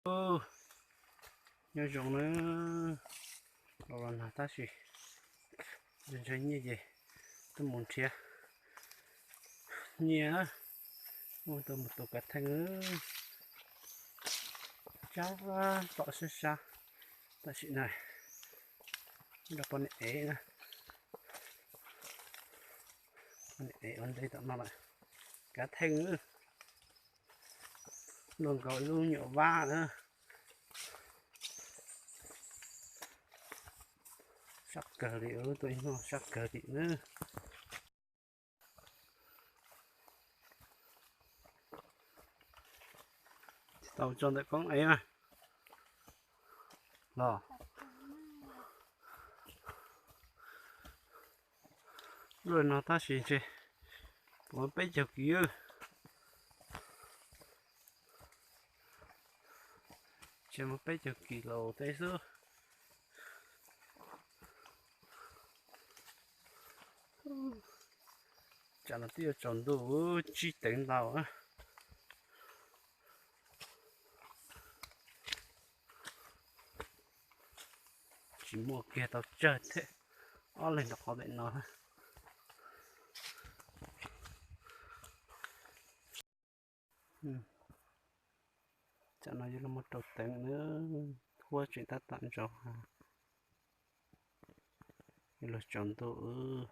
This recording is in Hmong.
Nyob zoo na, los los nag tab sis ntshe nyiaj ces tuaj mus nrhiav nyiaj, tuaj mus tus kav theej. Tsab tom sab sab tam sim na, nrog poj niam ev na, poj niam ev ua ntej tom no lawm. Kav theej, luag nkaus ib lub nyuam vab na. Sab kawg li, tuaj ib hnub sab kawg li na. Tsis tau tso ntawm koob ev mas los. Luaj no tab sis ntshe puv peb caug kis, ntshe muaj peb caug kis los teb xwb. Tsam no twb yuav tsaus ntuj tsib teev ntau. Tsis muaj kiag tau tsawg thiab, ob leeg rau qhov pem no. Tsam no yuav luag muaj rau teev na, huab tseem tab tom ntsaus, yuav luag tsaus ntuj.